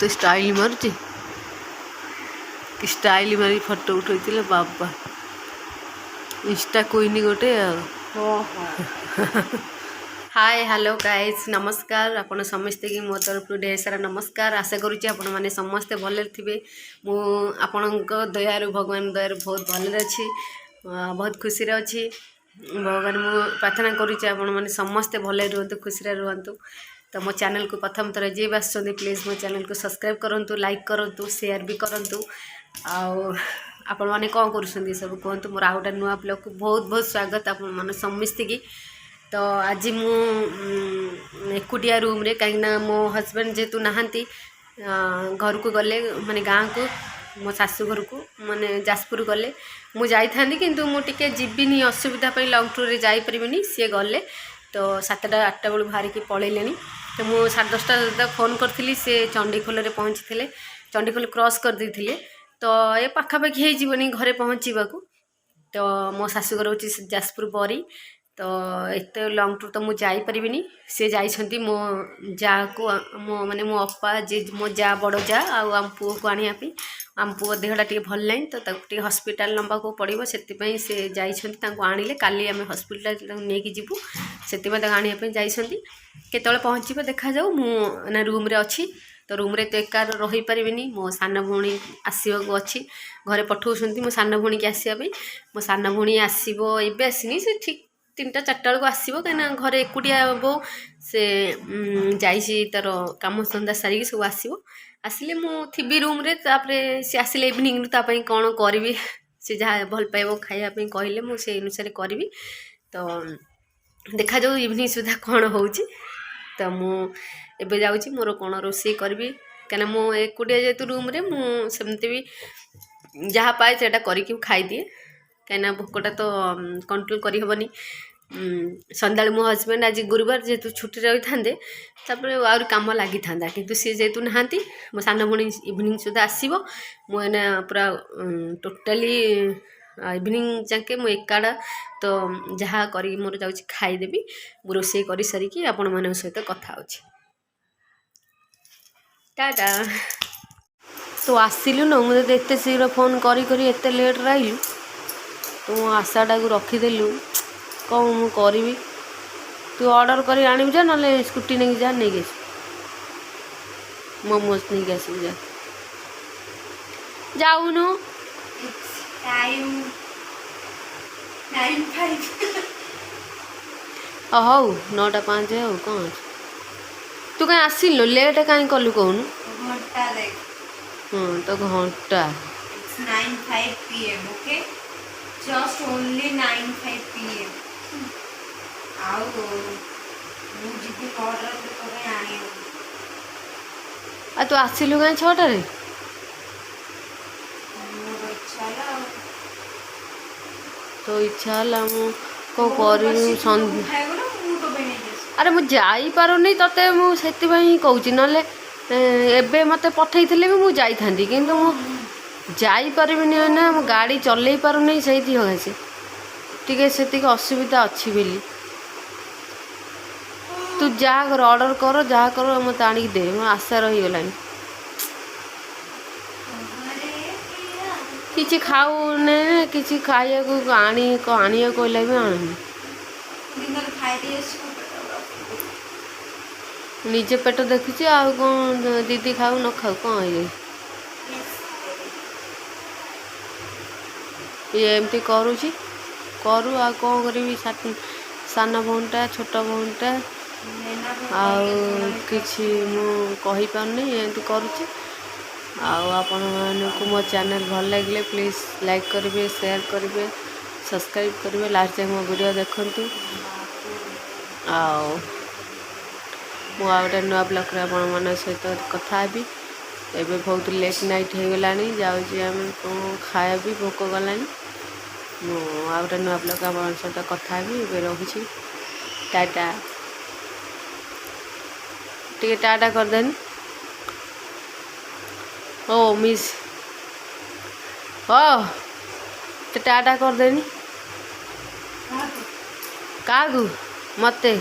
କେତେ ଷ୍ଟାଇଲ ମାରୁଛି। କି ଷ୍ଟାଇଲ ମାରି ଫଟୋ ଉଠେଇଥିଲେ ବାବା, ଇନଷ୍ଟା କୁଇନି ଗୋଟେ ଆଉ। ହଁ। ହାଏ, ହ୍ୟାଲୋ ଗାଇଜ୍, ନମସ୍କାର। ଆପଣ ସମସ୍ତଙ୍କୁ ମୋ ତରଫରୁ ଢେର ସାରା ନମସ୍କାର। ଆଶା କରୁଛି ଆପଣମାନେ ସମସ୍ତେ ଭଲରେ ଥିବେ। ମୁଁ ଆପଣଙ୍କ ଦୟାରୁ, ଭଗବାନ ଦୟାରୁ ବହୁତ ଭଲରେ ଅଛି, ବହୁତ ଖୁସିରେ ଅଛି। ଭଗବାନ ମୁଁ ପ୍ରାର୍ଥନା କରୁଛି, ଆପଣମାନେ ସମସ୍ତେ ଭଲରେ ରୁହନ୍ତୁ, ଖୁସିରେ ରୁହନ୍ତୁ। ତ ମୋ ଚ୍ୟାନେଲକୁ ପ୍ରଥମ ଥର ଯିଏ ବି ଆସୁଛନ୍ତି, ପ୍ଲିଜ୍ ମୋ ଚ୍ୟାନେଲକୁ ସବସ୍କ୍ରାଇବ୍ କରନ୍ତୁ, ଲାଇକ୍ କରନ୍ତୁ, ସେୟାର ବି କରନ୍ତୁ। ଆଉ ଆପଣମାନେ କ'ଣ କରୁଛନ୍ତି ସବୁ କୁହନ୍ତୁ। ମୋର ଆଉ ଗୋଟେ ନୂଆ ବ୍ଲଗ୍କୁ ବହୁତ ବହୁତ ସ୍ୱାଗତ ଆପଣମାନେ ସମସ୍ତିକି। ତ ଆଜି ମୁଁ ଏକୁଟିଆ ରୁମ୍ରେ, କାହିଁକିନା ମୋ ହଜବେଣ୍ଡ ଯେହେତୁ ନାହାନ୍ତି, ଘରକୁ ଗଲେ, ମାନେ ଗାଁକୁ, ମୋ ଶାଶୁ ଘରକୁ, ମାନେ ଯାଜପୁର ଗଲେ। ମୁଁ ଯାଇଥାନ୍ତି, କିନ୍ତୁ ମୁଁ ଟିକେ ଯିବିନି, ଅସୁବିଧା ପାଇଁ ଲଙ୍ଗ୍ ଟୁର୍ରେ ଯାଇପାରିବିନି। ସିଏ ଗଲେ ତ 7ଟା 8ଟା ବେଳକୁ ବାହାରିକି ପଳେଇଲେଣି। ତ ମୁଁ 10:30 ସୁଦ୍ଧା ଫୋନ୍ କରିଥିଲି, ସେ ଚଣ୍ଡିଖୋଲରେ ପହଞ୍ଚିଥିଲେ, ଚଣ୍ଡିଖୋଲ କ୍ରସ୍ କରିଦେଇଥିଲେ। ତ ଏ ପାଖାପାଖି ହେଇଯିବନି ଘରେ ପହଞ୍ଚିବାକୁ। ତ ମୋ ଶାଶୁଘର ହେଉଛି ଯାଜପୁର ବରି। ତ ଏତେ ଲଙ୍ଗ୍ ଟୁର୍ ତ ମୁଁ ଯାଇପାରିବିନି। ସେ ଯାଇଛନ୍ତି ମୋ ଯାଆକୁ, ମୋ ମାନେ ମୋ ଅପା ଯିଏ, ମୋ ଯା, ବଡ଼ ଯା ଆଉ ଆମ ପୁଅକୁ ଆଣିବା ପାଇଁ। ଆମ ପୁଅ ଦେହଟା ଟିକେ ଭଲ ନାହିଁ, ତ ତାକୁ ଟିକେ ହସ୍ପିଟାଲ ନେବାକୁ ପଡ଼ିବ, ସେଥିପାଇଁ ସେ ଯାଇଛନ୍ତି। ତାଙ୍କୁ ଆଣିଲେ କାଲି ଆମେ ହସ୍ପିଟାଲ ତାଙ୍କୁ ନେଇକି ଯିବୁ, ସେଥିପାଇଁ ତାକୁ ଆଣିବା ପାଇଁ ଯାଇଛନ୍ତି। କେତେବେଳେ ପହଞ୍ଚିବ ଦେଖାଯାଉ। ମୁଁ ନା ରୁମ୍ରେ ଅଛି, ତ ରୁମ୍ରେ ତ ଏକା ରହିପାରିବିନି। ମୋ ସାନ ଭଉଣୀ ଆସିବାକୁ ଅଛି, ଘରେ ପଠଉଛନ୍ତି ମୋ ସାନ ଭଉଣୀକି ଆସିବା ପାଇଁ। ମୋ ସାନ ଭଉଣୀ ଆସିବ, ଏବେ ଆସିନି ସେ, ଠିକ୍ 3ଟା 4ଟା ବେଳକୁ ଆସିବ, କାହିଁକିନା ଘରେ ଏକୁଟିଆ ବୋଉ। ସେ ଯାଇଛି ତାର କାମ ଧନ୍ଦା ସାରିକି ସବୁ ଆସିବ। ଆସିଲେ ମୁଁ ଥିବି ରୁମ୍ରେ। ତାପରେ ସେ ଆସିଲେ ଇଭିନିଂରୁ ତା ପାଇଁ କ'ଣ କରିବି, ସେ ଯାହା ଭଲ ପାଇବ ଖାଇବା ପାଇଁ କହିଲେ ମୁଁ ସେଇ ଅନୁସାରେ କରିବି। ତ ଦେଖାଯାଉ ଇଭିନିଂ ସୁଦ୍ଧା କ'ଣ ହେଉଛି। ତ ମୁଁ ଏବେ ଯାଉଛି ମୋର କ'ଣ ରୋଷେଇ କରିବି, କାହିଁକିନା ମୁଁ ଏକୁଟିଆ ଯେହେତୁ ରୁମ୍ରେ, ମୁଁ ସେମିତି ବି ଯାହା ପାଏ ସେଇଟା କରିକି ଖାଇଦିଏ, କାହିଁକିନା ଭୋକଟା ତ କଣ୍ଟ୍ରୋଲ୍ କରିହେବନି। ସନ୍ଧ୍ୟାବେଳେ ମୋ ହଜବେଣ୍ଡ ଆଜି ଗୁରୁବାର ଯେହେତୁ ଛୁଟିରେ ରହିଥାନ୍ତେ, ତାପରେ ଆହୁରି କାମ ଲାଗିଥାନ୍ତା, କିନ୍ତୁ ସିଏ ଯେହେତୁ ନାହାନ୍ତି, ମୋ ସାନ ଭଉଣୀ ଇଭିନିଂ ସୁଦ୍ଧା ଆସିବ। ମୁଁ ଏଇନା ପୁରା ଟୋଟାଲି ଇଭିନିଂ ଯାକେ ମୁଁ ଏକାଟା। ତ ଯାହା କରିକି ମୋର ଯାଉଛି ଖାଇଦେବି। ମୁଁ ରୋଷେଇ କରିସାରିକି ଆପଣମାନଙ୍କ ସହିତ କଥା ହେଉଛି। ଟାଟା। ତୁ ଆସିଲୁ ନା? ମୁଁ ତତେ ଏତେ ଶୀଘ୍ର ଫୋନ୍ କରି କରି ଏତେ ଲେଟ୍ରେ ଆଇଲୁ। ତୁ ମୋ ଆଶାଟାକୁ ରଖିଦେଲୁ। କ'ଣ ମୁଁ କରିବି? ତୁ ଅର୍ଡ଼ର କରି ଆଣିବୁ ଯା, ନହେଲେ ସ୍କୁଟି ନେଇକି ଯା, ନେଇକି ଆସିବୁ, ମୋମୋସ୍ ନେଇକି ଆସିବୁ, ଯା। ଯାଉନୁ। It's time 9:05. ହଉ, 9ଟା 5 ଆଉ କ'ଣ ଅଛି? ତୁ କାଇଁ ଆସିଲୁ? ଲେଟ୍ କାହିଁ କଲୁ କହୁନୁ? ଘଣ୍ଟା ଦେଖ। ହଁ ତ ଘଣ୍ଟା। It's 9:05 p.m. Okay? Just only 9:05 p.m. ଆଉ ମୁଁ ଯିବି 9ଟା ରାତିରେ ତୋ ପାଇଁ ଆଣିବାକୁ। ଆଉ ତୁ ଆସିଲୁ କାହିଁ 6ଟାରେ? ମୋର ଇଚ୍ଛା ହେଲା ଆଉ। ତୋ ଇଚ୍ଛା ହେଲା, ମୁଁ କ'ଣ ତୁ କରିବି? ବସିକି ସନ୍ଧ୍ୟା ଖାଇବୁ ନା ମୁଁ ତୋ ପାଇଁ ନେଇକି ଆସିବି? ଆରେ ମୁଁ ଯାଇପାରୁନି ତତେ ମୁଁ ସେଥିପାଇଁ କହୁଛି, ନହେଲେ ଏବେ ମୋତେ ପଠେଇଥିଲେ ବି ମୁଁ ଯାଇଥାନ୍ତି, କିନ୍ତୁ ମୁଁ ଯାଇପାରିବିନି ନା, ମୁଁ ଗାଡ଼ି ଚଲେଇ ପାରୁନି, ସେଇଥି ସକାଶେ ଟିକେ ସେତିକି ଅସୁବିଧା ଅଛି ବୋଲି। ତୁ ଯାହା କର, ଅର୍ଡ଼ର କର, ଯାହା କର, ମୋତେ ଆଣିକି ଦେ। ମୋ ଆଶା ରହିଗଲାଣି। ଆରେ ପ୍ରିୟା। କିଛି ଖାଉନେ, କିଛି ଖାଇବାକୁ ଆଣି ଆଣିବାକୁ କହିଲେ ବି ଆଣୁନି। ଦିନରେ ଖାଇଦେଇ ଆସିବୁ, ପେଟ ପୁରା full। ନିଜେ ପେଟ ଦେଖୁଛି, ଆଉ କ'ଣ ଦିଦି ଖାଉ ନ ଖାଉ କ'ଣ ହେଇଯାଉଛି? Yes, baby. ଇଏ ଏମିତି କରୁଛି, କରୁ, ଆଉ କ'ଣ କରିବି? ସାନ ଭଉଣୀଟା, ଛୋଟ ଭଉଣୀଟା। ନେନା। ଆଉ କିଛି ମୁଁ କହିପାରୁନି, ଏମିତି କରୁଛି। ଆଉ ଆପଣମାନଙ୍କୁ ମୋ ଚ୍ୟାନେଲ୍ ଭଲ ଲାଗିଲେ ପ୍ଲିଜ୍ ଲାଇକ୍ କରିବେ, ସେୟାର କରିବେ, ସବସ୍କ୍ରାଇବ୍ କରିବେ, ଲାଷ୍ଟ ଯାଏଁ ମୋ ଭିଡ଼ିଓ ଦେଖନ୍ତୁ। ଆଉ ମୁଁ ଆଉ ଗୋଟେ ନୂଆ ବ୍ଲଗ୍ରେ ଆପଣମାନଙ୍କ ସହିତ କଥା ହେବି। ଏବେ ବହୁତ ଲେଟ୍ ନାଇଟ୍ ହେଇଗଲାଣି, ଯାଉଛି ଆମେ କ'ଣ ଖାଇବା ବି ଭୋକ କଲାଣି। ମୁଁ ଆଉ ଗୋଟେ ନୂଆ ବ୍ଲଗ୍ ଆପଣଙ୍କ ସହିତ କଥା ହେବି। ଏବେ ରହୁଛି, ଟାଟା। ଟିକେ ଟାଟା କରିଦେନି। ଓ ମିସ୍, ଓ ଟିକେ ଟାଟା କରିଦେନି। କାହାକୁ? ମୋତେ।